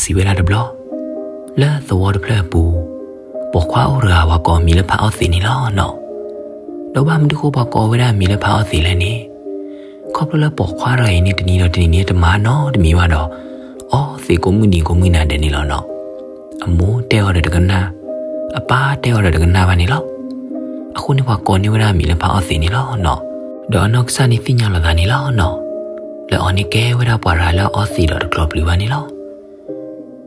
စံးဝဲဒၣ်တဘျီ, လၢသဝီတဖျၢၣ်အပူၤ, ပိာ်ခွါအိၣ်တဂၤ ပှၤကိးအမံၤလၢဖးအီၣ်သံးန့ၣ်လီၤနီၤ. ဒီးဘၣ်မနုၤဃိပှၤကိးဝဲဒၣ်အမံၤလၢဖးအီၣ်သံးလဲၣ်န့ၣ်, ခီဖျိလၢပိာ်ခွါတဂၤအံၤန့ၣ် တနံၤဒီးတနံၤန့ၣ် တမၤနီတမံၤဘၣ်ဒီး, အီသံးကိးမုၢ်နံၤကိးမုၢ်နၤဒဲးန့ၣ်လီၤနီၤ. အမိၢ်တဲအီၤဒီးတကနၣ်, အပၢ်တဲအီၤဒီးတကနၣ်ဘၣ်န့ၣ်လီၤ. အဃိန့ၣ်ပှၤကိးန့ၢ်ဝဲဒၣ်အမံၤလၢဖးအီၣ်သံးန့ၣ်လီၤနီၤ. ဒီးအနီၢ်ကစၢ်န့ၣ်သ့ၣ်ညါလိာ်သးန့ၣ်လီၤနီၤ, လၢအီၤန့ၣ်ကဲဝဲဒၣ်ပှၤတဂၤလၢအီသံးဒီးတကျိးပျုၤဘၣ်န့ၣ်လီၤ.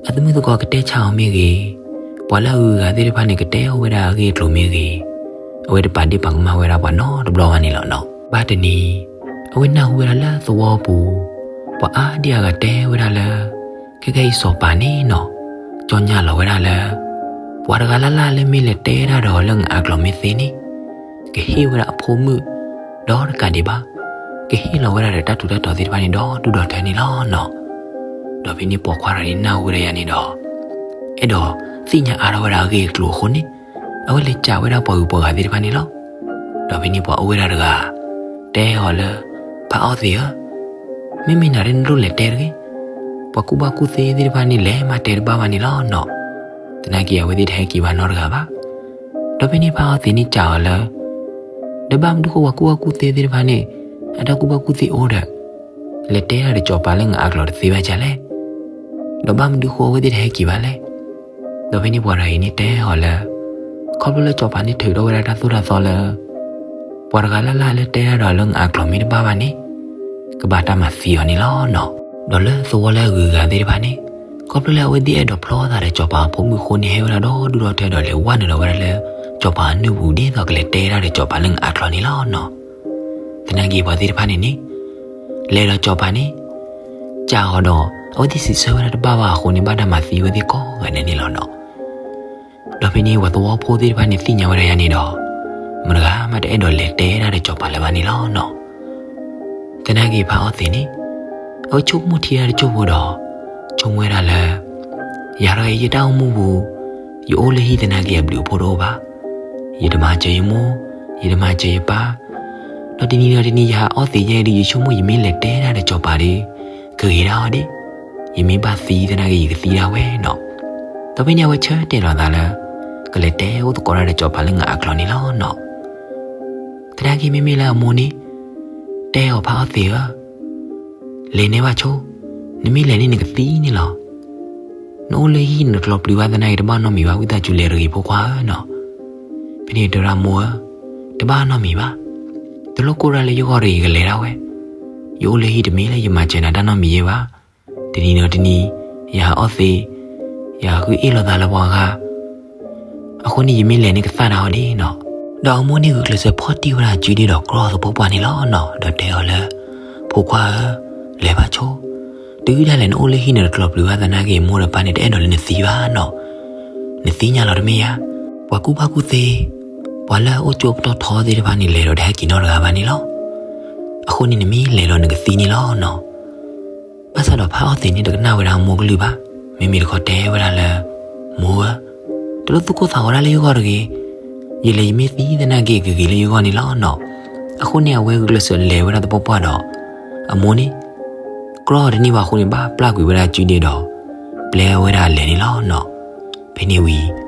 အသမုၣ်သကိးကတဲဆါအီၤမ့ၢ်ဂ့ၤ, ပှၤလၢအဂုၤအဂၤသ့ၣ်တဖၣ်န့ၣ် ကတဲအီၤဝဲဒၣ်အဂ့ၢ်အကျိၤမ့ၢ်ဂ့ၤ, အဝဲတပာ်ဒ့ၣ်ပာ်ကမၣ်ဝဲဒၣ်ပှၤနီတဘျီဘၣ်န့ၣ်လီၤနီၤ. ဘၣ်တနံၤ, အဝဲနၢ်ဟူဝဲဒၣ်လၢသဝီပူၤ, ပှၤအါဒံအါဂၤတဲဝဲဒၣ်လၢ, ခဲကနံၣ်အံၤစီၤပၤန့ၣ်နီၤ, ကၠီညါလီၤဝဲဒၣ်လၢ ပှၤတဂၤလၢ်လၢ်လၢမ့ၢ်လဲၤတဲဒၣ်ဒီးလၢအကျိၤမ့ၢ်သ့န့ၣ်, ကဟ့ၣ်ဝဲဒၣ်အဖိမုၣ်ဒီးတကးဒံးဘၣ်, ကဟ့ၣ်လီၤဝဲဒၣ်ဒီးတၢ်ထူးတၢ်တီၤသ့ၣ်တဖၣ်န့ၣ်ဒီဒူၣ်ဒီထၢန့ၣ်လီၤနီၤ. ဒီးဖဲန့ၣ်ပိာ်ခွါတဂၤန့ၣ်နၢ်ဟူဝဲဒၣ်ယၤန့ၣ်ဒီး, အဲၣ်ဒိးသ့ၣ်ညါအါထီၣ်ဝဲဒၣ်အဂ့ၢ်အကျိၤအဃိန့ၣ်, အဝဲလဲၤစံးဝဲဒၣ်ပှၤဂုၤပှၤဂၤသ့ၣ်တဖၣ်န့ၣ်လီၤ. ဒီးဖဲန့ၣ်ပှၤအိၣ်ဝဲဒၣ်တဂၤ တဲအီၤလၢ ဖးအီၣ်သံးဧၢ, မ့မ့ၢ်နၤဒ်နလိၣ်လဲၤတဲတဂ့ၤ, ပှၤကူၣ်ဘၣ်ကူၣ်သ့သ့ၣ်တဖၣ်န့ၣ်လဲၤမၤတဲတဘၣ်ဘၣ်န့ၣ်လီၤနီၤ. သနာ်က့အဝဲသ့ၣ်တဟဲက့ၤဘၣ်နီတဂၤဘၣ်. ဒီးဖဲန့ၣ်ဖးအီၣ်သံးန့ၣ်စံးအီၤလၢ, ဒီးဘၣ်မနုၤဃိပှၤကူၣ်ဘၣ်ကူၣ်သ့သ့ၣ်တဖၣ်န့ၣ်, အတၢ်ကူၣ်ဘၣ်ကူၣ်သ့အိၣ်ဒီး, လဲၤတဲဒၣ်ဒီးစီၤပၤလၢနအကျိၤတသ့ဘၣ်ဒ်လဲၣ်. ဒီးဘၣ်မနုၤဃိအဝဲသ့ၣ်တဟဲက့ၤဘၣ်လဲၣ်. ဒီးဖဲန့ၣ်ပှၤတဂၤအံၤန့ၣ်တဲအီၤလၢ, ခီဖျိလၢစီၤပၤန့ၣ်ထုးထီၣ်ဝဲဒၣ်တၢ်သိၣ်တၢ်သီလၢ ပှၤတဂၤလၢ်လၢ်လၢတဲဒၣ်ဒီးလၢနအကျိၤမ့ၢ်တဘၣ်ဘၣ်န့ၣ်, ကဘၣ်တၢ်မၤသံအီၤန့ၣ်လီၤနီၤ. ဒီးလၢသဝီလၢအဂုၤအဂၤသ့ၣ်တဖၣ်န့ၣ်, ခီဖျိလၢအဝဲသ့ၣ်အဲၣ်ဒိးဖျီသးဒီးစီၤပၤအဖိမုၣ်အဃိန့ၣ် ဟဲဝဲဒၣ်ဒီဒူၣ်ဒီထၢဒီးလဲၤဝဲနုာ်လီၤဝဲဒၣ်လၢ စီၤပၤအနုၢ်ပူၤဒ်သိးကလဲၤတဲဒၣ်ဒီးစီၤပၤလၢနအကျိၤန့ၣ်လီၤနီၤ. သနာ်က့ပှၤသ့ၣ်တဖၣ်န့ၣ်န့ၣ်, လဲၤဒီးစီၤပၤန့ၣ် စံးအီၤဒီး အဝဲသ့ၣ်စံးဆၢဝဲဒၣ်တဘၣ်ဘၣ်အဃိန့ၣ် ဘၣ်တၢ်မၤသံဝဲသ့ၣ်ကိးဂၤဒဲးန့ၣ်လီၤနီၤ. ဒီးဖဲန့ၣ်ပှၤသဝီဖိသ့ၣ်တဖၣ်န့ၣ်သ့ၣ်ညါဝဲဒၣ်ယၤန့ၣ်ဒီး, မတဂၤမးတအဲၣ်ဒိးလဲၤတဲဒၣ်ဒီးစီၤပၤလၢၤဘၣ်န့ၣ်လီၤနီၤ. သနာ်က့ဖးအီၣ်သံးန့ၣ်, အဝဲဆိကမိၣ်ထံဒၣ်တစိၢ်ဖိဒီး, ဆိကမိၣ်ဝဲဒၣ်လၢ ယၤတဂၤအံၤယတၢ်အိၣ်မူပူၤ, ယအိၣ်လၢဟံၣ်သနာ်က့အဘျုးအဖှိၣ်တအိၣ်ဘၣ်. ယတမၤစၢၤယမိၢ်, ယတမၤစၢၤယပၢ်, ဒီးတနံၤဒီးတနံၤယဟးအီၣ်သံးယဲဒုး ယဆိကမိၣ်ယမ့ၢ်လဲၤတဲဒၣ်ဒီးစီၤပၤဒီး, ကဂ့ၤဒၣ်အီၤဒၣ်, ယမ့ၢ်ဘၣ်သံသနာ်က့ယကသံဒၣ်ဝဲနီၤ. ဒီးဖဲန့ၣ်အဝဲဆၢတဲာ်လီၤသးလၢ ကလဲၤတဲအိၣ်သကိးဒၣ်ဒီးစီၤပၤလၢနအကျိၤန့ၣ်လီၤနီၤ. သနာ်က့မ့မ့ၢ်လၢအမိၢ်န့ၣ် တဲအီၤဖးအီၣ်သံးဧၢ, လဲၤန့ၢ်ဘၣ်ဆိ, နမ့ၢ်လဲၤန့ၣ်နကသံန့ၣ်လီၤ. နအိၣ်လၢဟံၣ်နတကျိးပျုၤဘၣ်သနာ်က့တဘၣ်နီတမံၤဘၣ် ဝံသးစူၤလဲၤတဂ့ၤဖိခွါဧၢနီၤ. ဖဲန့ၣ်တဲဝဲဒၣ်မိၢ်ဧၢ, တဘၣ်နီတမံၤဘၣ်. တလိၣ်ကိၢ်ဒၣ်လၢယဂီၢ်တဂ့ၤ ကလဲၤဒၣ်ဝဲ. ယအိၣ်လၢဟံၣ်တမ့ၢ်လၢယမၤစၢၤနၤတၢ်နီတမံၤယဲဘၣ်. တနံၤဒီးတနံၤ ယဟးအီၣ်သံး, ယဟးဃုအ့ၣ်လိာ်သးလၢပှၤဂၤ အဃိန့ၣ်ယမ့ၢ်လဲၤန့ၣ်ကသံဒၣ်အီၤဒၣ်နီၤ. ဒီးအမိၢ်န့ၣ်ဂုာ်ကျဲးစၢးဖီၣ်တံၢ်ဝဲဒၣ်အစုဒ့ဒီးကြီသပှၢ်ပှၢ်န့ၣ်လီၤနီၤ. ဒီးတဲအီၤလၢ ဖိခွါဧၢ, လဲၤဘၣ်ဆိ. တုၤဒၣ်လဲာ်နအိၣ်လၢဟံၣ်နတကျိးပျုၤဘၣ်သနာ်က့ မိၢ်ဒီးပၢ်န့ၣ် တအဲၣ်ဒိးလၢနသံဘၣ်နီၤ. နသံညါလီၤတမ့ၢ်ဧါ. ပှၤကူၣ်ဘၣ်ကူၣ်သ့, ပှၤလၢအအိၣ်ကၠိအပတီၢ်ထီသ့ၣ်တဖၣ်န့ၣ် လဲၤဒီးတဟဲက့ၤနီတဂၤဘၣ်န့ၣ်လီၤ. အဃိန့ၣ်နမ့ၢ်လဲၤလီၤနကသံန့ၣ်လီၤနီၤ. ဘၣ်ဆၣ်ဒီးဖးအီၣ်သံးန့ၣ် တကနၣ်ဝဲဒၣ်အမိၢ်ကလုၢ်ဘၣ်. မ့မ့ၢ်တခီတဲဝဲဒၣ်လၢ မိၢ်ဧၢ, တလိၣ်သူၣ်ကိၢ်သးဂီၤဒၣ်လၢယဂီၢ်တဂ့ၤ. ယလဲၤယမ့ၢ်သံသနာ်က့ ကဂ့ၤလၢယဂီၢ်န့ၣ်လီၤနီၤ. အဃိန့ၣ်အဝဲဂုာ်ကျဲးစၢးလဲၤဝဲဒၣ်သပှၢ်ပှၢ်ဒီး အမိၢ်န့ၣ် ကြီအီၤတန့ၢ်ဘၣ်အဃိန့ၣ် ဘၣ်ပျၢ်ကွံာ်ဝဲဒၣ်အစုဒ့ဒီး ပျဲဝဲဒၣ်လဲၤန့ၣ်လီၤနီၤ. ဖဲန့ၣ်ဝံၤ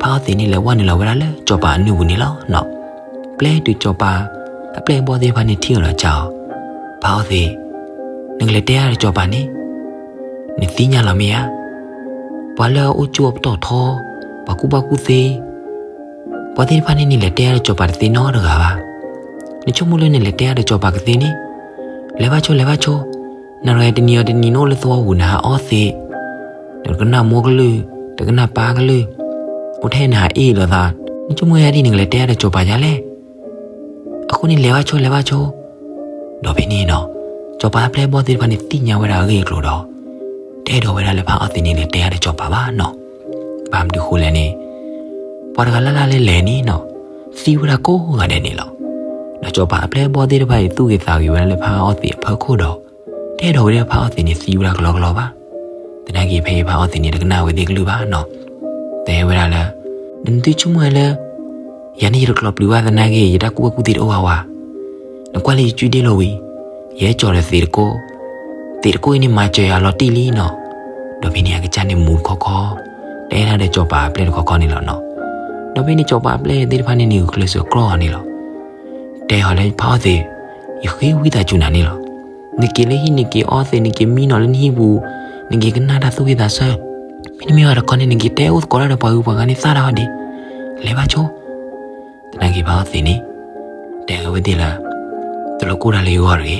ဖးအီၣ်သံးန့ၣ်လဲၤဝဲနုာ်လီၤဝဲဒၣ်လၢစီၤပၤအနုၢ်ပူၤန့ၣ်လီၤနီၤ. ပျဲတုၤစီၤပၤအပျဲၢ်အဘီၣ်သ့ၣ်တဖၣ်န့ၣ်ထံၣ်အီၤဒီးစံးအီၤ, ဖးအီၣ်သံး, နကလဲၤတဲဒၣ်ဒီးစီၤပၤန့ၣ် နသံညါလီၤမ့ၢ်ဧါ. ပှၤလၢအအိၣ်ကၠိအပတီၢ်ထီ, ပှၤကူၣ်ဘၣ်ကူၣ်သ့, ပှၤသ့ၣ်တဖၣ်န့ၣ်န့ၣ် လဲၤတဲဒၣ်ဒီးစီၤပၤတသ့နီတဂၤဘၣ်. နဆိကမိၣ်လၢနလဲၤတဲဒၣ်ဒီးစီၤပၤကသ့န့ၣ်, လဲၤဘၣ်ဆိ လဲၤဘၣ်ဆိ. နၤတဂၤတနံၤအီၤတနံၤနအိၣ်လၢသဝီပူၤ နဟးအီၣ်သံး, နတကနၣ်မိၢ်ကလုၢ်, တကနၣ်ပၢ်ကလုၢ်, အိၣ်ထဲနဟးအ့ၣ်လိာ်သး, နဆိကမိၣ်ယါဒ်နကလဲၤတဲဒၣ်ဒီးစီၤပၤယါလဲၣ်. အဃိန့ၣ်လဲၤဘၣ်ဆိ လဲၤဘၣ်ဆိ. ဒီးဖဲန့ၣ်နီၤ, စီၤပၤအပျဲၢ်အဘီၣ်သ့ၣ်တဖၣ်န့ၣ်သ့ၣ်ညါဝဲဒၣ်အဂ့ၢ်အကျိၤဒီး တအဲၣ်ဒိးဝဲဒၣ်လၢဖးအီၣ်သံးန့ၣ်လဲၤတဲဒၣ်ဒီးစီၤပၤဘၣ်နီၤ. ဘၣ်မနုၤဃိလဲၣ်န့ၣ်, ပှၤတဂၤလၢ်လၢ်လၢလဲၤန့ၣ်နီၤ, သံဝဲဒၣ်ကိးဂၤဒဲးန့ၣ်လီၤ. ဒီးစီၤပၤအပျဲၢ်အဘီၣ်သ့ၣ်တဖၣ်အံၤ သူၣ်ဂ့ၤသးဂ့ၤဝဲဒၣ်လၢဖးအီၣ်သံးအဖီခိၣ်ဒီး တအဲၣ်ဒိးဝဲဒၣ်ဖးအီၣ်သံးန့ၣ်သံဝဲဒၣ်ကလီကလီဘၣ်. သနာ်က့ဖဲအံၤဖးအီၣ်သံးန့ၣ် တကနၣ်ဝဲသ့ၣ်ကလုၢ်ဘၣ်နီၤ. တဲဝဲဒၣ်လၢ နသုဆိကမိၣ်ဝဲလၢ ယၤန့ၣ်ယတကျိးပျုၤဘၣ်သနာ်က့ ယတၢ်ကူၣ်ဘၣ်ကူၣ်သ့တအိၣ်ဘၣ်ဝဲ. နကွၢ်လၢယစုဒ့လီၤဝံၤ, ယဟဲကၠီၤဒီးသံးတကိး, သံးတကိးအံၤန့ၣ်မၤစၢၤယၤလီၤတံၢ်လံနီၤ. ဒီးဖဲန့ၣ်အကစၢ်န့ၣ်မူတခီခီ, တဲဒၣ်ဒီးစီၤပၤအပျဲၢ်တခီခီန့ၣ်လီၤနီၤ. ဒီးဖဲန့ၣ်စီၤပၤအပျဲၢ်သ့ၣ်တဖၣ်န့ၣ်န့ၣ် ဂုာ်ကျဲးစၢးကြီအီၤန့ၣ်လီၤ. တဲအီၤလၢဖးအီၣ်သ့ၣ်, ယဃ့ဝံသးစူၤနၤန့ၣ်လီၤ. နက့ၤလၢဟံၣ်နက့ၤအီသံး နက့ၤမံနီၤလၢနဟံၣ်ပူၤ, နက့ၤကနၣ်တၢ်သူၣ်ဝံၣ်သးဆၢ, မ့တမ့ၢ်ဘၣ်တခီန့ၣ် နက့ၤတဲအိၣ်သကိးတၢ်ဒီးပှၤဂုၤပှၤဂၤန့ၣ်သၣ်တၢ်အီၤဒံး, လဲၤဘၣ်ဆိ သနာ်က့ဖးအီၣ်သ့ၣ်န့ၣ် တဲဝဲသ့ၣ်လၢ တလိၣ်ကိၢ်တၢ်လၢယဂီၢ်တဂ့ၤ.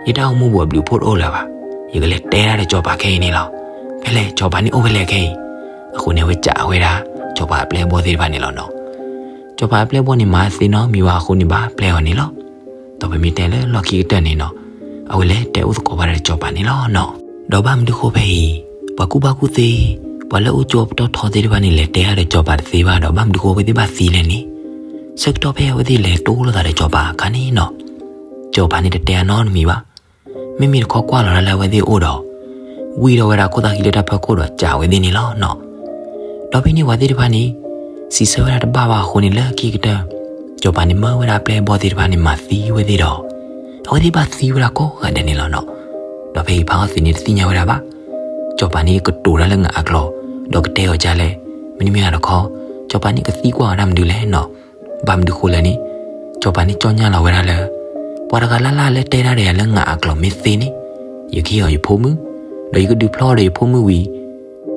ယတၢ်အိၣ်မူပူၤအဘျုးအဖှိၣ်တအိၣ်လၢၤဘၣ်. ယကလဲၤတဲဒၣ်ဒီးစီၤပၤခဲအံၤန့ၣ်လီၤ. ဖဲလဲၣ် စီၤပၤန့ၣ်အိၣ်ဖဲလဲၣ်ခဲအံၤ. အဃိန့ၣ် အဝဲစံးဝဲဒၣ် စီၤပၤအပျဲၢ်အဘီၣ်သ့ၣ်တဖၣ်န့ၣ်လီၤနီၤ. စီၤပၤအပျဲၢ်အဘီၣ်န့ၣ် မၤသ့နီတမံၤဘၣ်အဃိန့ၣ် ဘၣ်ပျဲအီၤန့ၣ်လီၤ. ဒီးပမ့ၢ်တဲလၢလီၢ်ခံကတၢၢ်န့ၣ်နီၤ, အဝဲလဲၤတဲအိၣ်သကိးဘၣ်ဒီးစီၤပၤန့ၣ်လီၤနီၤ. ဒီးဘၣ်မနုၤဃိဖဲအံၤ ပှၤကူၣ်ဘၣ်ကူၣ်သ့, ပှၤလၢအအိၣ်ကၠိပတီၢ်ထီသ့ၣ်တဖၣ်န့ၣ် လဲၤတဲဒၣ်ဒီးစီၤပၤတသ့ဘၣ်ဒီး ဘၣ်မနုၤဃိအဝဲသ့ၣ်ဘၣ်သံလဲၣ်န့ၣ်, ဆၢကတီၢ်ဖဲအဝဲသ့ၣ်လဲၤတိၢ်လိာ်သးဒီးစီၤပၤအခါန့ၣ်နီၤ, စီၤပၤန့ၣ်တတဲအနီတမံၤဘၣ်. မ့မ့ၢ်တခီကွၢ်လီၤဒၣ်လၢအဝဲသ့ၣ်အအိၣ်ဒီး ဝံၢ်ထီၣ်ဝဲဒၣ်အခိၣ်သၣ်ဃံလၢတၢ်ဖီခိၣ်ဒီးစံးဝဲသ့ၣ်န့ၣ်လီၤနီၤ. ဒီးဖဲန့ၣ်ပှၤသ့ၣ်တဖၣ်န့ၣ် စံးဆၢဝဲဒၣ်တဘၣ်ဘၣ်အဃိန့ၣ် လၢခံကတၢၢ် စီၤပၤန့ၣ်မၢဝဲဒၣ်အပျဲၢ်အဘီၣ်သ့ၣ်တဖၣ်န့ၣ် မၤသံဝဲသ့ၣ်ဒီး အဝဲသ့ၣ်ဘၣ်သံဝဲဒၣ်ကိးဂၤဒဲးန့ၣ်လီၤနီၤ. ဒီးဖဲအံၤဖးအီၣ်သ့ၣ်န့ၣ်တသ့ၣ်ညါဝဲဒၣ်ဘၣ်. စီၤပၤန့ၣ်ကတိၤတၢ်လၢအဂၤအကျိာ် ဒီးကတဲအီၤဒ်လဲၣ်. မ့တမ့ၢ်ဘၣ်တခီ စီၤပၤန့ၣ်ကသံကွၢ်အီၤတၢ်မနုၤလဲၣ်နီၤ. ဘၣ်မနုၤဃိလဲၣ်န့ၣ် စီၤပၤန့ၣ်ကၠီၣ်ညါလီၤဝဲဒၣ်လၢ ပှၤတဂၤလၢ်လၢ်လၢတဲဒၣ်ဒီးယၤလၢအဂၤအကျိာ်မ့ၢ်သ့န့ၣ် ယကဟ့ၣ်အီၤယဖိမုၣ်, ဒီးယကဒုးဖျီဒီးယဖိမုၣ်ဝံၤ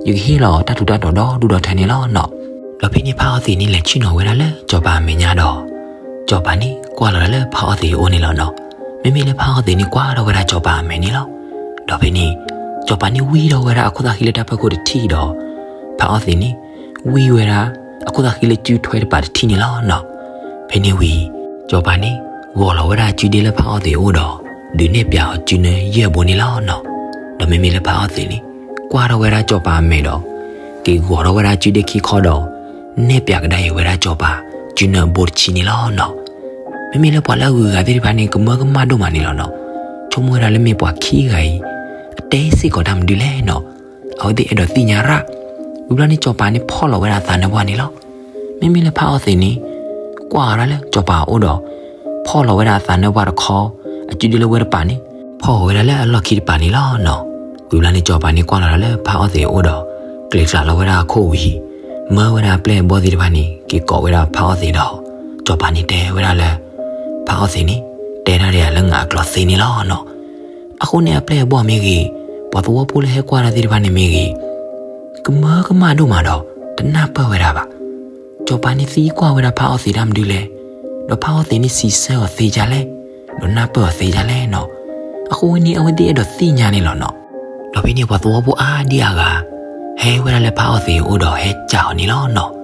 ယကဟ့ၣ်လီၤတၢ်ထူးတၢ်တီၤဒီဒူၣ်ဒီထၢန့ၣ်လီၤနီၤ. ဒီးဖဲန့ၣ်ဖးအီၣ်သ့ၣ်န့ၣ်လဲၤဆ့ၣ်နီၤဝဲဒၣ်လၢစီၤပၤအမဲာ်ညါဒီး စီၤပၤန့ၣ်ကွၢ်လီၤဒၣ်လၢဖးအီၣ်သ့ၣ်အအိၣ်န့ၣ်လီၤနီၤ. မ့မ့ၢ်လၢဖးအီၣ်သ့ၣ်န့ၣ်ကွၢ်ထီၣ်ဝဲဒၣ်စီၤပၤအမဲာ်န့ၣ်လီၤ. ဒီးဖဲန့ၣ် စီၤပၤန့ၣ်ဝံၢ်ထီၣ်ဝဲဒၣ်အခိၣ်သၣ်ဃံလၢတၢ်ဖီခိၣ်တထံၣ်ဒီး ဖးအီၣ်သ့ၣ်န့ၣ် ဝံၢ်ဝဲဒၣ် အခိၣ်သၣ်ဃံလၢစုထွဲတပၤတထံၣ်န့ၣ်လီၤနီၤ. ဖဲန့ၣ်ဝံၤ စီၤပၤန့ၣ် ဂီၤလီၤဝဲဒၣ်အစုဒ့လၢဖးအီၣ်သ့ၣ်အအိၣ်ဒီး ဒုးနဲၣ်ပၠးအီၤစုနၢယဲၢ်ဘိန့ၣ်လီၤနီၤ. ဒီးမ့မ့ၢ်လၢဖးအီၣ်သ့ၣ်န့ၣ် ကွၢ်ထီၣ်ဝဲဒၣ်စီၤပၤအမဲာ်ဒီး က့ၤဂီၤထီၣ်ဝဲဒၣ်စုဒ့ခံခီဒီး နဲၣ်ပၠးကဒါအံၤဝဲဒၣ်စီၤပၤ စုနၢအဘိတဆံန့ၣ်လီၤနီၤ. မ့မ့ၢ်လၢပှၤလၢအဂုၤအဂၤသ့ၣ်တဖၣ်န့ၣ် ကမၢကမၣ်ဒိၣ်မးန့ၣ်လီၤနီၤ. ဆိကမိၣ်ဝဲဒၣ်လၢမ့ၢ်ပှၤခံဂၤအံၤ အတဲစ့ၢ်ကီးတၢ်မနုၤလဲၣ်နီၤ. အဝဲသ့ၣ်အဲၣ်ဒိးသ့ၣ်ညါရၣ်. ဝံၤဘျီန့ၣ်စီၤပၤန့ၣ်ဖီၣ်လီၤဝဲဒၣ်အသးနၢပှၢ်န့ၣ်လီၤ. မ့မ့ၢ်လၢဖးအီၣ်သ့ၣ်န့ၣ် ကွၢ်အီၤဒၣ်လၢစီၤပၤအအိၣ်ဒီး ဖီၣ်လီၤဝဲဒၣ်အသးနၢပှၢ်တခီ အစုဒ့လၢဝဲတပၤန့ၣ် ဖီၣ်ဝဲဒၣ်လၢအလီၢ်ခံတပၤန့ၣ်လီၤနီၤ. ဝံၤဘျီန့ၣ် စီၤပၤန့ၣ်ကွၢ်လီၤဒၣ်လၢဖးအီၣ်သ့ၣ်အအိၣ်ဒီး ကျဲးစးလီၤဝဲဒၣ်အခိၣ်ဝံၤ မၢဝဲဒၣ်အပျဲၢ်အဘီၣ်သ့ၣ်တဖၣ်န့ၣ် က့ၤကိးဝဲဒၣ်ဖးအီၣ်သ့ၣ်ဒီး စီၤပၤန့ၣ်တဲဝဲဒၣ်လၢ ဖးအီၣ်သ့ၣ်န့ၣ် တဲဒၣ်ဒီးယၤလၢအဂၤအကျိာ်သ့န့ၣ်လီၤနီၤ. အဃိန့ၣ်အပျဲၢ်အဘီၣ်မ့ၢ်ဂ့ၤ, ပှၤသဝီဖိလၢဟဲကွၢ်တၢ်သ့ၣ်တဖၣ်န့ၣ်မ့ၢ်ဂ့ၤ, ကမၢကမၣ်ဒိၣ်မးဒီး တနၢ်ပၢၢ်ဝဲဒၣ်ဘၣ်. စီၤပၤန့ၣ်သံကွၢ်ဝဲဒၣ်ဖးအီၣ်သ့ၣ်တၢ်မနုၤလဲၣ်, ဒီးဖးအီၣ်သ့ၣ်န့ၣ်စံးဆၢအီၤသ့ဒ်လဲၣ်, ဒီးနၢ်ပၢၢ်အီၤသ့ဒ်လဲၣ်နီၤ. အဃိန့ၣ် အဝဲသ့ၣ်အဲၣ်ဒိးသ့ၣ်ညါန့ၣ်လီၤနီၤ. ဒီးဖဲန့ၣ်ပှၤသဝီဖိအါဒံအါဂၤ ဟဲဝဲဒၣ်လၢဖးအီၣ်သ့ၣ်အအိၣ်ဒီးဟဲစံးအီၤန့ၣ်လီၤနီၤ.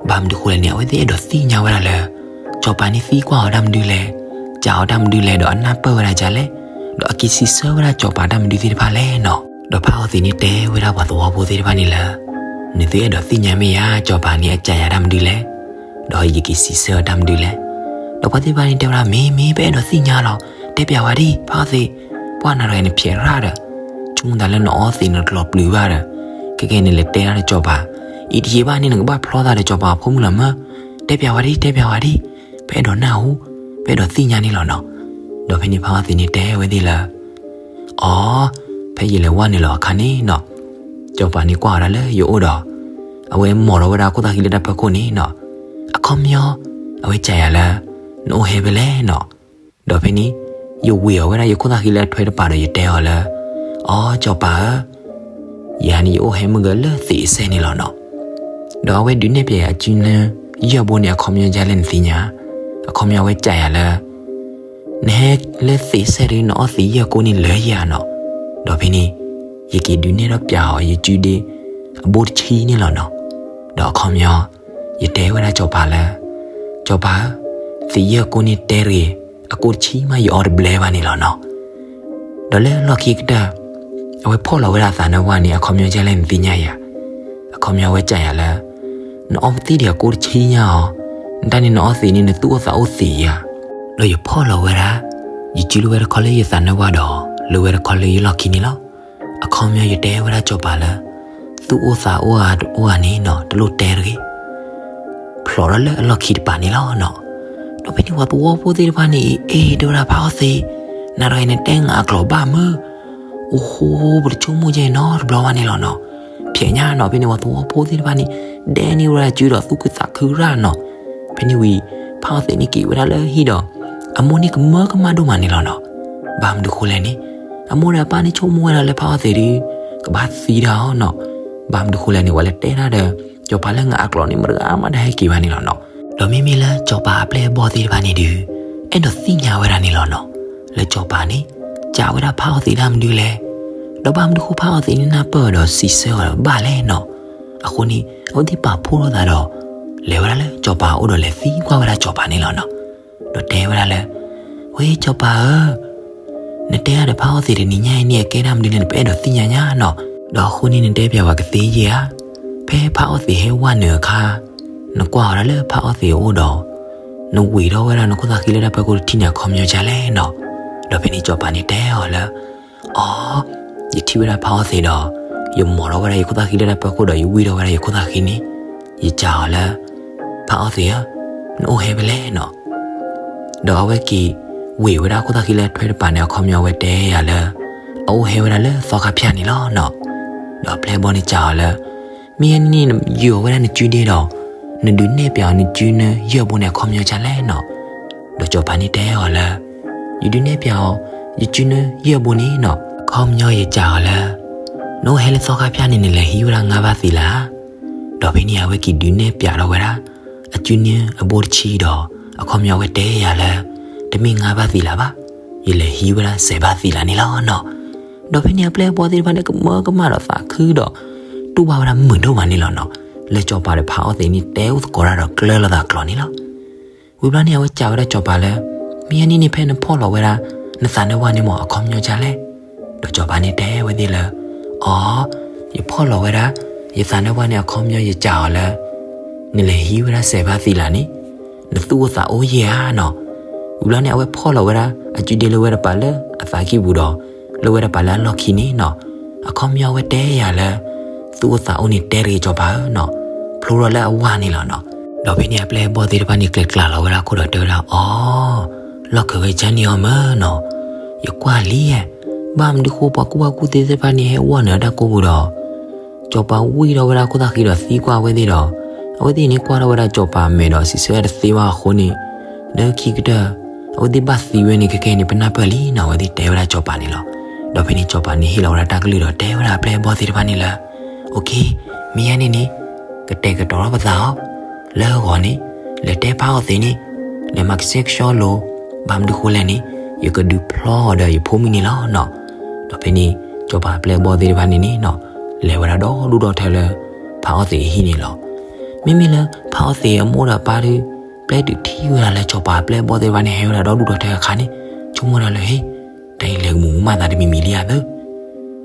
ဘၣ်မနုၤဃိလဲၣ်န့ၣ် အဝဲသ့ၣ်အဲၣ်ဒိးသ့ၣ်ညါဝဲဒၣ်လၢ စီၤပၤန့ၣ်သံကွၢ်အီၤတၢ်မနုၤလဲၣ်, စံးအီၤတၢ်မနုၤလဲၣ်ဒီးအနၢ်ပၢၢ်ဝဲဒၣ်ဒ်လဲၣ်, ဒီးအက့ၤစံးဆၢဝဲဒၣ်စီၤပၤတၢ်မနုၤသ့ၣ်တဖၣ်လဲၣ်နီၤ. ဒီးဖးအီၣ်သ့ၣ်န့ၣ်တဲဝဲဒၣ်ပှၤသဝီဖိသ့ၣ်တဖၣ်န့ၣ်လၢ နသုအဲၣ်ဒိးသ့ၣ်ညါမ့ၢ်ဧါ စီၤပၤန့ၣ်အစံးယၤတၢ်မနုၤလဲၣ်, ဒီးယက့ၤစံးဆၢအီၤတၢ်မနုၤလဲၣ်. ဒီးပှၤသ့ၣ်တဖၣ်န့ၣ်တဲဝဲဒၣ် မ့ၢ်မ့ၢ် ပအဲၣ်ဒိးသ့ၣ်ညါလီၤ, တဲပျးဝဲဒံး ဖးအီၣ်သ့ၣ်, ပှၢ်နၤတဂၤအံၤနဖျဲးရၣ်ဒီး ဆိကမိၣ်သးလၢနအီသံးနတကျိၤပျုၤဘၣ်ဒီး ခဲကနံၣ်န့ၣ် လဲၤတဲဒၣ်ဒီးစီၤပၤ, အံၤတယံာ်ဘၣ်န့ၣ် နကဘၣ်ဖျီသးဒီးစီၤပၤအဖိမုၣ်လီၤမၢ်, တဲပျးဝဲဒံး တဲပျးဝဲဒံး, ပအဲၣ်ဒိးနၢ်ဟူ, ပအဲၣ်ဒိးသ့ၣ်ညါန့ၣ်လီၤနီၤ. ဒီးဖဲန့ၣ်ဖးအီၣ်သ့ၣ်န့ၣ်တဲဝဲသ့ၣ်လၢ အီ, ဖဲယလဲၤဝဲနုာ်လီၤအခါန့ၣ်နီၤ, စီၤပၤန့ၣ်ကွၢ်အီၤဒၣ်လၢယအိၣ်ဒီး အဝဲမိာ်ထီၣ်ဝဲဒၣ်အခိၣ်သၣ်ဃံလၢတၢ်ဖီခိၣ်န့ၣ်နီၤ, အခီပညီ အဝဲစံးယၤလၢ နအိၣ်ဟဲဖဲလဲၣ်နီၤ. ဒီးဖဲန့ၣ် ယဝ့ၤအီၤဝဲဒၣ်ယခိၣ်သၣ်ဃံလၢအထွဲတပၤဒီးယတဲအီၤလၢ အီ စီၤပၤဧၢ, ယၤန့ၣ်ယအိၣ်ဟဲမုၢ်ဂၢၤလၢသံးအစဲန့ၣ်လီၤနီၤ. ဒီးအဝဲဒုးနဲၣ်ပျဲယၤအစုနၢယဲၢ်ဘိန့ၣ် အခီပညီဒ်လဲၣ်နသ့ၣ်ညါ, အခီပညီအဝဲစံးယၤလၢ နဟဲလၢသံးအစဲဒီး နအီသံးယဲၢ်ကိန့ၣ်လၢယၤနီၤ. ဒီးဖဲန့ၣ် ယက့ၤဒုးနဲၣ်ထီၣ်ပျးအီၤယစုဒ့အဘိတဆံန့ၣ်လီၤနီၤ. ဒီးအခီပညီ ယတဲဝဲဒၣ်စီၤပၤလၢ စီၤပၤဧၢ, သံးယဲၢ်ကိန့ၣ်တဲတဂ့ၤ, အကိတဆံမးယအီတဘျဲဘၣ်န့ၣ်လီၤနီၤ. ဒီးလၢလီၢ်ခံကတၢၢ် အဝဲဖီၣ်လီၤဝဲဒၣ်အသးနၢပှၢ်န့ၣ် အခီပညီဒ်လဲၣ်နသ့ၣ်ညါယၤ, အခီပညီအဝဲစံးယၤလၢ နအီပသံၣ်ဒံးအကိတဆံညါအီၤ, နတၢ်န့ၣ်နအီသံးန့ၣ် နသူၣ်အိၣ်သးအိၣ်သံးယၤ. ဒီးယဖီၣ်လီၤဝဲဒၣ် ယစုလၢဝဲတခီလၢယသးနၢပှၢ်ဒီး လၢဝဲတခီလၢယလီၢ်ခံန့ၣ်လီၤ. အခီပညီယတဲဝဲဒၣ်စီၤပၤလၢ သူၣ်အိၣ်သးအိၣ်ဧါတအိၣ်ဧါန့ၣ်နီၤ တလိၣ်တဲတဂ့ၤ. ဖျိးထီၣ်လၢအလီၢ်ခံတပၤန့ၣ်လီၤနီၤ. ဒီးဖဲန့ၣ်ပှၤသဝီဖိသ့ၣ်တဖၣ်န့ၣ် အ့ တဲဝဲဒၣ်ဖးအီၣ်သ့ၣ်, နၤတဂၤအံၤန့ၣ်တဲနၤအကျိာ်ဘၣ်မၢ်, အိၣ်ဃိ ပတဆိကမိၣ်ယဲနီတဘျီဘၣ်န့ၣ်လီၤနီၤ. ဖျဲးညါနီၤ ဖဲန့ၣ် ပှၤသဝီဖိသ့ၣ်တဖၣ်န့ၣ် ဒဲန့ၢ်ဝဲဒၣ်စုဒီးသူၣ်ခုသးခုရၣ်နီၤ. ဖဲန့ၣ်ဝံၤ ဖးအီၣ်သံးန့ၣ်က့ၤဝဲဒၣ်လၢဟံၣ်ဒီး အမိၢ်န့ၣ်ကမၢကမၣ်ဒိၣ်မးန့ၣ်လီၤနီၤ. ဘၣ်မနုၤဃိလဲၣ်န့ၣ် အမိၢ်ဒီးအပၢ်န့ၣ်ဆိကမိၣ်ဝဲဒၣ်လၢဖးအီၣ်သံးဒီး ကဘၣ်သံတၢ်အီၤနီၤ. ဘၣ်မနုၤဃိလဲၣ်န့ၣ် ပှၤလဲၤတဲဒၣ်ဒီး စီၤပၤလၢအကျိာ်န့ၣ် မတဂၤမးတဟဲက့ၤဘၣ်န့ၣ်လီၤနီၤ. ဒီးမ့မ့ၢ်လၢစီၤပၤအပျဲၢ်အဘီၣ်သ့ၣ်တဖၣ်န့ၣ်ဒီး အဲၣ်ဒိးသ့ၣ်ညါဝဲဒၣ်န့ၣ်လီၤနီၤ. လၢစီၤပၤန့ၣ် စံးဝဲဒၣ်ဖးအီၣ်သံးတၢ်မနုၤလဲၣ်, ဒီးဘၣ်မနုၤဃိဖးအီၣ်သံးန့ၣ်နၢ်ပၢၢ်ဝဲဒီးစံးဆၢအီၤဒီးဘၣ်လဲၣ်နီၤ. အဃိန့ၣ် အဝဲသ့ၣ်ပာ်ဖှိၣ်ထီၣ်သးဒီး လဲၤဝဲဒၣ်လၢစီၤပၤအအိၣ်ဒီးလဲၤသံကွၢ်ဝဲဒၣ်စီၤပၤန့ၣ်လီၤနီၤ. ဒီးတဲဝဲဒၣ်လၢ ဝဲစီၤပၤဧၢ, နတဲဒၣ်ဒီးဖးအီၣ်သံးတနံၤညါအံၤန့ၣ် အကဲဒၣ်မနုၤလဲၣ် နပအဲၣ်ဒိးသ့ၣ်ညါညါနီၤ. ဒီးအဃိန့ၣ်နတဲပၠးဝဲကသ့ဧါ, ဖဲဖးအီၣ်သံးဟဲဝဲနုာ်အခါ နကွၢ်အီၤဒၣ်လၢဖးအီၣ်သံးအအိၣ်ဒီး နဝံၤထီၣ်ဝဲဒၣ်နခိၣ်သၣ်ဃံလၢတၢ်ဖီခိၣ်တထံၣ်န့ၣ် အခီပညီကလဲၣ်နီၤ. ဒီးဖဲန့ၣ်စီၤပၤန့ၣ်တဲအီၤလၢ အီ, ယထံၣ်ဝဲဒၣ်ဖးအီၣ်သံးဒီး ယမိာ်ထီၣ်ဝဲဒၣ်ယခိၣ်သၣ်ဃံလၢတၢ်ဖီခိၣ်ဒီး ယဝံၤထီၣ်ဝဲဒၣ်ယခိၣ်သၣ်ဃံန့ၣ် ယစံးအီၤလၢ ဖးအီၣ်သံးဧၢ, နအိၣ်ဟဲဖဲလဲၣ်နီၤ. ဒီးအဝဲက့ၤဝံၤဝဲဒၣ်ခိၣ်သၣ်ဃံလၢထွဲတပၤန့ၣ် အခီပညီအဝဲတဲယၤလၢ အအိၣ်ဟဲဝဲဒၣ်လၢသီခါဖၠၣ်န့ၣ်လီၤနီၤ. ဒီးအပျဲၢ်အဘီၣ်န့ၣ်စံးအီၤလၢ မ့ၢ်ယဲန့ၣ်န့ၣ် နယုၢ်အီၤဝဲဒၣ်နစုဒ့ဒီး နဒုးနဲၣ်ပၠးအီၤနစုနၢယဲၢ်ဘိန့ၣ် အခီပညီကလဲၣ်နီၤ. ဒီးစီၤပၤန့ၣ်တဲအီၤလၢ ယဒုးနဲၣ်ပၠးအီၤ ယစုနၢယဲၢ်ဘိန့ၣ်နီၤ အခီပညီယစံးအီၤလၢ နအိၣ်ဟဲလၢသီခါဖၠၣ်န့ၣ် နလဲၤဟံးဝဲဒၣ်ငါးဘၣ်သံးလၢ်. ဒီးဖဲန့ၣ်အဝဲက့ၤဒုးနဲၣ်ပၠးထီၣ်ဝဲဒၣ် အစုနၢအဘိတဆံဒီး အခီပညီအဝဲတဲယၤလၢ တမ့ၢ်ငါးဘၣ်သံးလၢ်ဘၣ်, ယလဲၤဟံးဝဲဒၣ်စဲးဘၣ်သံးလၢ်န့ၣ်လီၤနီၤ. ဒီးဖဲန့ၣ်အပျဲၢ်အဘီၣ်သ့ၣ်တဖၣ်န့ၣ် ကမၢကမၣ်ဒီးသးခုဒီး တူၢ်ဘၣ်ဝဲဒၣ်မုာ်ဒိၣ်မးန့ၣ်လီၤနီၤ. လၢစီၤပၤဒီးဖးအီၣ်သံးန့ၣ် တဲအိၣ်သကိးတၢ်ဒီးကျၢလိာ်သးကျိာ်န့ၣ်လီၤ. ဝံၤဘျီန့ၣ် အဝဲစံးဝဲဒၣ်စီၤပၤလၢ မ့ၢ်ယဲန့ၣ်န့ၣ် ဖဲနဖီၣ်လီၤဝဲဒၣ် နသးနၢဝၣ်န့ၣ်မ့ၢ် အခီပညီကလဲၣ်. ဒီးစီၤပၤန့ၣ်တဲဝဲသ့ၣ်လၢ အီ, ယဖီၣ်လီၤဝဲဒၣ် ယသးနၢဝၣ်န့ၣ် အခီပညီယစံးအီၤလၢ နလဲၤဟံးဝဲဒၣ်စဲးဘၣ်သံးလၢ်န့ၣ် နသူၣ်အိၣ်သးအိၣ်ယဲဧါနီၤ. ဝံၤဘျီန့ၣ် အဝဲဖီၣ်လီၤဝဲဒၣ် အစုဒ့လၢဝဲတပၤလၢအသးကံၢ်ပူၤဒီး လၢဝဲတပၤလၢအလီၢ်ခံန့ၣ်နီၤ. အခီပညီအဝဲတဲယၤလၢ သူၣ်အိၣ်သးအိၣ်န့ၣ် တဲတဂ့ၤစီၤပၤဧၢနီၤ, ဖျိထီၣ်လၢအဝၢ်န့ၣ်လီၤနီၤ. ဒီးဖဲန့ၣ်အပျဲၢ်အဘီၣ်သ့ၣ်တဖၣ်န့ၣ် ကျဲၤကျါလီၤဝဲဒၣ်ခိၣ်ဒီးတဲဝဲဒၣ် အီ, လီၢ်ခၢၣ်ဝဲကန့ၢ်အီၤမ့ၢ်နီၤ, ယကွၢ်လံဧါ, ဘၣ်မနုၤဃိပှၤကူၣ်ဘၣ်ကူၣ်သ့သ့ၣ်တဖၣ်န့ၣ် ဟဲဝဲနုာ်တၢ်ကိၢ်ပူၤဒီး စီၤပၤဝံၣ်ထီၣ်ဝဲဒၣ်ခိၣ်သၣ်ဃံဒီးသံကွၢ်အဝဲသ့ၣ်ဒီး အဝဲသ့ၣ်န့ၣ်ကွၢ်ထီၣ်ဝဲဒၣ်စီၤပၤအမဲာ်ဒီးစံးဆၢတသ့ဘၣ်အဃိန့ၣ် လၢခံကတၢၢ် အဝဲသ့ၣ်ဘၣ်သံဝဲန့ၣ် ခဲကနံၣ်န့ၣ် ပနၢ်ပၢၢ်လံနီၤ အဝဲသ့ၣ်တဲဝဲဒၣ်စီၤပၤန့ၣ်လီၤ. ဒီးဖဲန့ၣ်စီၤပၤန့ၣ်ဟ့ၣ်လီၤဝဲဒၣ်တၢ်ကလုၢ်ဒီးတဲဝဲဒၣ်အပျဲၢ်အဘီၣ်သ့ၣ်တဖၣ်န့ၣ်လၢ OK, မ့ၢ်ယဲန့ၣ်န့ၣ် ကတဲာ်ကတီၤထီၣ်ပသးအီၤ လၢဂီၤန့ၣ် လဲၤတဲဖးအီၣ်သ့းန့ၣ် လဲၤမၤကဆှဲကဆှီလိၤ ဘၣ်မနုၤဃိလဲၣ်န့ၣ် ယကဒုးဖျီအီၤဒီးယဖိမုၣ်န့ၣ်လီၤနီၤ. ဒီးဖဲန့ၣ် စီၤပၤအပျဲၢ်အဘီၣ်သ့ၣ်တဖၣ်န့ၣ်န့ၣ်နီၤ လဲၤဝဲဒၣ်ဒီဒူၣ်ဒီထၢလၢ ဖးအီၣ်သ့းအဟံၣ်န့ၣ်လီၤ. မ့မ့ၢ်လၢဖးအီၣ်သ့းအမိၢ်ဒီးအပၢ်ဒီး ပျဲတုၤထံၣ်ဝဲဒၣ်လၢစီၤပၤအပျဲၢ်အဘီၣ်သ့ၣ်တဖၣ်န့ၣ် ဟဲဝဲဒၣ်ဒီဒူၣ်ဒီထၢအခါန့ၣ် ဆိကမိၣ်ဒၣ်လၢ ဟ့ တၢ်အံၤလဲၤကမူးမူးမၤသးတမံၤမံၤလံဧါသၢ.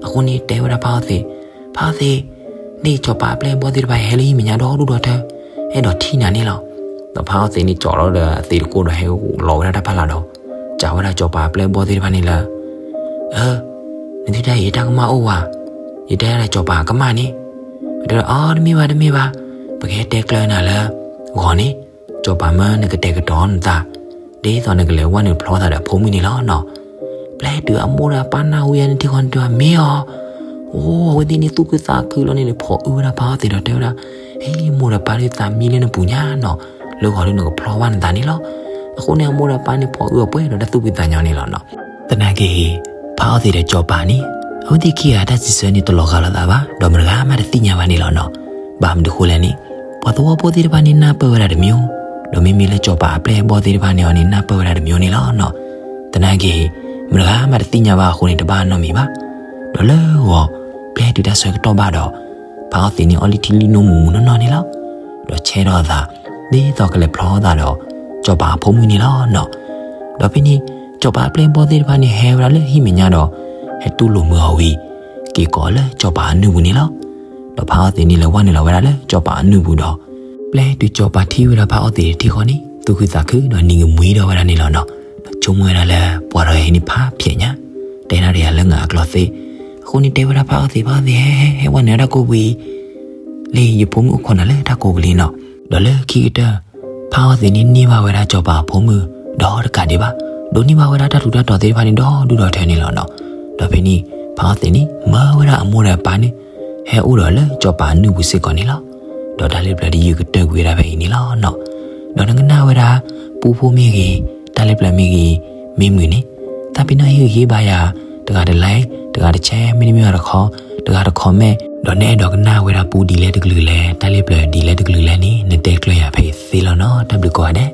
အဃိန့ၣ်တဲဝဲဒၣ်ဖးအီၣ်သ့း, ဖးအီၣ်သ့း, န့ၣ်စီၤပၤအပျဲၢ်အဘီၣ်သ့ၣ်တဖၣ်ဟဲလၢဟံၣ်မဲာ်ညါဒီဒူၣ်ဒီထၢ အဲၣ်ဒိးထံၣ်နၤန့ၣ်လီၤ. ဒီးဖးအီၣ်သ့းန့ၣ်ကၠီလီၤဒီးအသ့းတကိးဒီးဟဲလီၤဝဲဒၣ်တၢ်ဖးလၢ်ဒီး စံးဝဲဒၣ်စီၤပၤအပျဲၢ်အဘီၣ်သ့ၣ်တဖၣ်န့ၣ်လၢ အၢ, နထံၣ်တၢ်အံၤတၢ်ကမၣ်အိၣ်ဝဲ, ယတဲဒၣ်စီၤပၤကမၣ်န့ၣ်, တဲဒၣ်အီ တမ့ၢ်ဘၣ်တမ့ၢ်ဘၣ်, ပကဟဲတဲကျၢၤနၤလၢ ဂီၤန့ၣ် စီၤပၤမၢနကတဲာ်ကတီၤနသး ဒ်သိးနကလဲၤဝဲနုာ်ဖျီသးဒီးအဖိမုၣ်န့ၣ်လီၤနီၤ. ပျဲတုၤအမိၢ်ဒီးအပၢ်နၢ်ဟူယဲန့ၣ်ထံဃီန့ၣ်တဲဝဲ မ့ၢ်အီၤ, အိ အဝဲသ့ၣ်န့ၣ်သူၣ်ခုသးခုလီၤန့ၣ် ဖီၣ်အုၣ်ဝဲဒၣ်ဖးအီၣ်သ့းဒီးတဲဝဲဒၣ်, ဟ့ မိၢ်ဒီးပၢ်ဒီးသးမံလၢနပူၤညါနီၤ, လၢဂီၤဒီးနကဖျီဘၣ်နသးန့ၣ်လီၤ. အဃိန့ၣ် အမိၢ်ဒီးပၢ်န့ၣ်ဖီၣ်အုၣ်အပှဲၤဒီးတၢ်သူၣ်ဖှံသးညီန့ၣ်လီၤနီၤ. သနာ်က့ ဖးအီၣ်သ့းဒီးစီၤပၤန့ၣ် အဝဲသ့ၣ်ခံဂၤတၢ်စံးဆၢန့ၣ်တလီၤဂာ်လိာ်သးဘၣ် ဒီးမတဂၤမးတသ့ၣ်ညါဘၣ်န့ၣ်လီၤနီၤ. ဘၣ်မနုၤဃိလဲၣ်န့ၣ် ပှၤသဝီဖိသ့ၣ်တဖၣ်န့ၣ်နၢ်ပၢၢ်ဝဲဒၣ်တမံၤ, ဒီးမ့မ့ၢ်လၢစီၤပၤအပျဲၢ်အဘီၣ်သ့ၣ်တဖၣ်န့ၣ်အီၤန့ၣ်နၢ်ပၢၢ်ဝဲဒၣ်တမံၤန့ၣ်လီၤနီၤ. သနာ်က့ မတဂၤမးတသ့ၣ်ညါဘၣ်အဃိန့ၣ် တဘၣ်နီတမံၤဘၣ်. ဒီးလၢဂီၤ ပျဲတုၤတၢ်ဆၢကတီၢ်ဘၣ်ဒီး ဖးအီၣ်သ့းန့ၣ်အီလုၢ်ထံလုၢ်နိမူးမူးနီၢ်နီၢ်န့ၣ်လီၤ. ဒီးဆဲးထီၣ်အသး ဒ်သိးကလဲၤဖျီသးဒီး စီၤပၤအဖိမုၣ်န့ၣ်လီၤနီၤ. ဒီးဖဲန့ၣ် စီၤပၤအပျဲၢ်အဘီၣ်သ့ၣ်တဖၣ်န့ၣ်ဟဲဝဲဒၣ်လၢဟံၣ်မဲာ်ညါဒီး ဟဲတူၢ်လိာ်မုာ်အီၤဝံၤ က့ၤကိးလၢစီၤပၤအနုၢ်ပူၤန့ၣ်လီၤ. ဒီးဖးအီၣ်သ့းန့ၣ်လဲၤဝဲနုာ်လီၤဝဲဒၣ်လၢစီၤပၤအနုၢ်ပူၤဒီး ပျဲတုၤစီၤပၤထံၣ်ဝဲဒၣ်ဖးအီၣ်သ့းထံဃီန့ၣ် သူၣ်ခုသးခုဒီးနံၤကမှံဒီးဝဲဒၣ်န့ၣ်လီၤနီၤ. ဒီးဆိကမိၣ်ဝဲဒၣ်လၢ ပှၤဒီးအံၤန့ၣ်ဖးဖျဲးညါ, တဲဒၣ်ဒီးယၤလၢနၤအကျိာ်သ့. အဃိန့ၣ်တဲဝဲဒၣ်ဖးအီၣ်သ့း ဖးအီၣ်သ့း ဟဲ ဟဲ ဟဲဝဲနုာ်တၢ်ကိၢ်ပူၤအံၤ လၢယဖိမုၣ်အိၣ်ခိးနၤလၢတၢ်ကိးပူၤလံနီၤ. ဒီးလၢခံကတၢၢ် ဖးအီၣ်သ့းန့ၣ်န့ၢ်ဘၣ်ဝဲဒၣ်စီၤပၤအဖိမုၣ် ဒီးတကးဒံးဘၣ်, ဒိးန့ၢ်ဘၣ်ဝဲဒၣ်တၢ်ထူးတၢ်တီၤသ့ၣ်တဖၣ်န့ၣ်ဒီဒူၣ်ဒီထၢန့ၣ်လီၤနီၤ. ဒီးဖဲန့ၣ် ဖးအီသံးန့ၣ် မၢဝဲဒၣ်အမိၢ်ဒီးအပၢ်န့ၣ် ဟဲအိၣ်ဒီးလၢစီၤပၤအနုၢ်ပူၤစ့ၢ်ကီးန့ၣ်လီၤ. ဒီးတၢ်လၢပျၢၤတယုၢ်ကတၢၢ်ကွံာ်ဝဲဒၣ်ဖဲအံၤန့ၣ်လီၤနီၤ. ဒီးနကနၣ်ဝဲဒၣ် ပူဖိမ့ၢ်ဂ့ၤ, တၢ်လၢပျၢၤမ့ၢ်ဂ့ၤ, မ့ၢ်မုာ်န့ၣ် သးပ့ၤနီၣ်ဟ့ၣ်ဂံၢ်ဟ့ၣ်ဘါယၤ တဂၤတlike, တဂၤတshare, မ့တမ့ၢ်ဘၣ်တခီ, တဂၤတcomment, ဒီးနအဲၣ်ဒိးကနၣ်ဝဲဒၣ်ပူဒ်လဲၣ်တကလုာ်လဲၣ်, တၢ်လၢပျၢၤဒ်လဲၣ်တကလုာ်လဲၣ်န့ၣ် နတဲကျၢၤယၤဖဲအံၤသ့လီၤနီၤ. တၢ်ဘျုးကိးဂၤဒဲး.